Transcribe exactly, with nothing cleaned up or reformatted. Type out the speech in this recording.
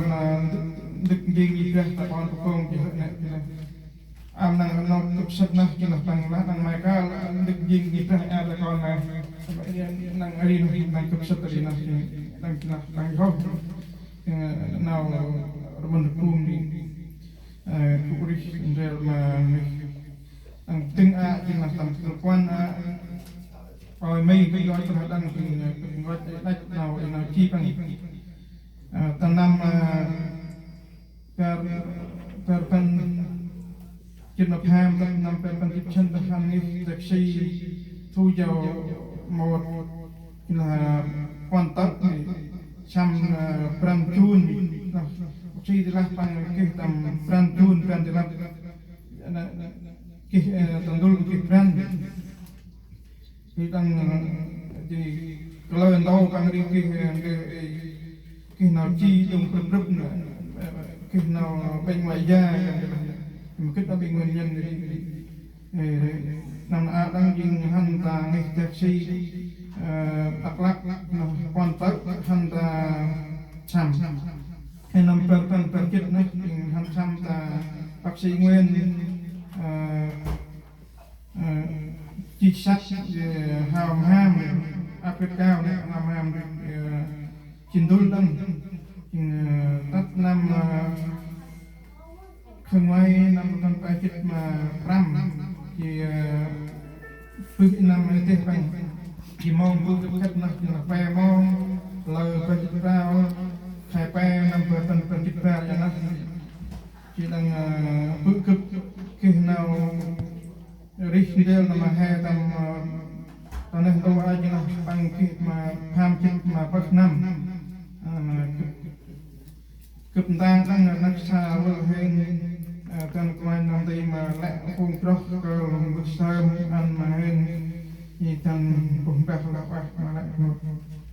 nơh, ntŭk njêng ngih Brah ta ƀon Pơkông jêh nê, jêh nê. Ăn nâng nau kâp sât nơh, jêh nê păng lah nâng May Kal, ntŭk njêng ngih Brah a ta kon nê. Nâng a ri nơh, nâng kâp sât a ri nơh, nâng jêh nê păng hŏ. Nau rƀŭn rƀŭn di, ơ, gŭ rêh ndrel ma ngih. Nâng dâng a, jêh nê tâm kơl kuăn a. Ôi, mây, mây ngơi, păng hŏ đăng, jêh nê, ngơi, đăch nau, nau ji păng. Ơ, ta năm, ơ, bar, bar rbăn jât ma pham, tât năm bar rbăn jât ma sĭn, ta hăn ngih dak si Thu Dầu Một, jêh nê puăn tơ̆, săm, ơ, Brăn Jun, nơh, si di lah păng geh tâm Brăn Jun, Brăn Di Lăp, nê, geh, ơ, ta ndŭl geh Brăn. Ri đăng, ơ, jêh kalơ ntô păng ri geh, ơ, geh, ơ, geh nau ji đŏng prŭp prŭp nơh, ơ, geh nau bệnh ngoại giao, ơ, ma gĭt nau bệnh nguyên nhân ri, ri, ơ, năm a đăng jêng hăn ta ngih dak si, ơ, Dak Lak, nơh puăn tơ̆ hăn ta săm. Ơ, năm bar rbăn bar jât nơh jêng hăn săm ta bác sĩ Nguyên, ơ, Ơ, jêh săk, ơ, hao mham, ăp rêt kao nê, hao mham rêt, ơ, jêng ndŭl đŏng. Jêng, ơ, tât năm, ơ, khân may năm bar rbăn pe jât ma prăm, jêh, ơ, bơh năm nê deh păng. Jêh mông bơh gâp khât nơh, jêng nơh pe mông, lơ pe jât prao, khay pe năm bar rbăn pe jât bar jêh nơh. Jêh đăng, ơ, bơh gâp geh nau rêh ndrel nơh ma he tâm, ơ, ta neh ntu a jêh nơh păng geh ma pham jât ma pơh năm. Ơ, gâp, gâp ntang đăng năk sa vâl hên, ơ, dăn kôranh nơh nti ma lĕ phung chroh kơl mbơh sơm ăn ma hên. Jêh dăn bơh mbah lah ueh ma lĕ rngôch.